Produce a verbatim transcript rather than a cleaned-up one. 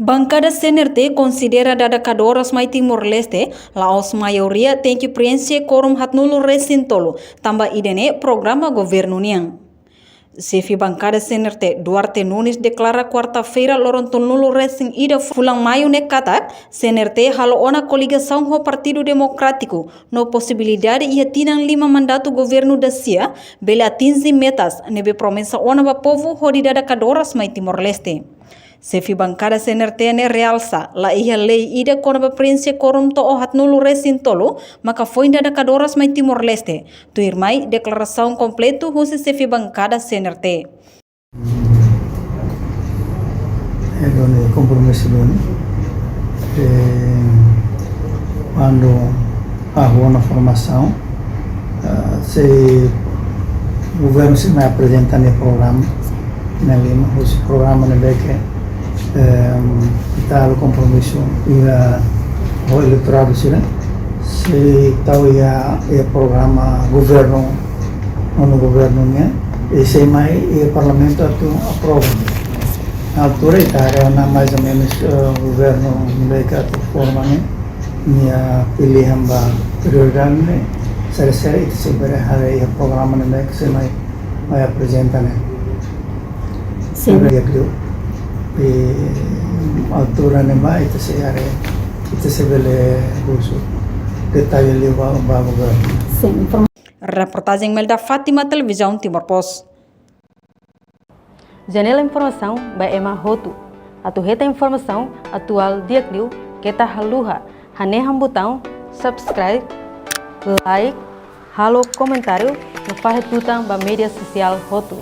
Bankada C N R T konsidera dada kadoras mai Timor-Leste, la'ós maioria tenke preenxe kuorum haatnulu resin tolu, tanba ida-ne'e programa governu nian. Xefe bankada C N R T, Duarte Nunes, deklara kuarta-feira, loron tolunulu resin ida fulan maiu ne'e katak, C N R T halo ona koligasaun ho Partidu Demokrátiku, no posibilidade iha tinan lima mandatu governu dasia, bele atinje metas ne'ebé promesa ona ba povu hodi dada kadoras mai Timor-Leste. Xefe bankada C N R T ne'e realsa, la iha lei ida kona-ba preenxe kuorum to'o haatnulu resin tolu, maka foin dada kadoras mai Timor-Leste. Tuirmai, deklarasaun kompletu husi xefe bankada C N R T. É, duni kompromisu duni. Eh, kuandu hahú ona formasaun, ah, se governu sei mai aprezenta nia programa, ne'e lima, husi programa ne'ebé ke, ehm, ita halo kompromisu iha ho eleitoradu sira, sei tau iha, iha programa governu, nonu governu nian, i sei mai iha parlamentu atu aprova. Iha altura ita haree ona mais ou menus, eh, governu ne'ebé ke atu forma ne'e, nia pilihan ba prioridade ne'e, sira-sira ita sei bele haree iha programa ne'ebé ke sei mai, mai aprezenta ne'e. Sin. Haree di'ak liu. I altura ne'ebá ita sei haree, ita sei bele husu detalle liu ba, ba governu. Sin, informa- Reportajen Melda Fátima, Televizaun Timor Post. Janela informasaun ba ema hotu. Atu hetan informasaun atuál di'ak liu, keta haluha hanehan butaun subscribe, like, halo komentáriu, no fahe tutan ba média sosiál hotu.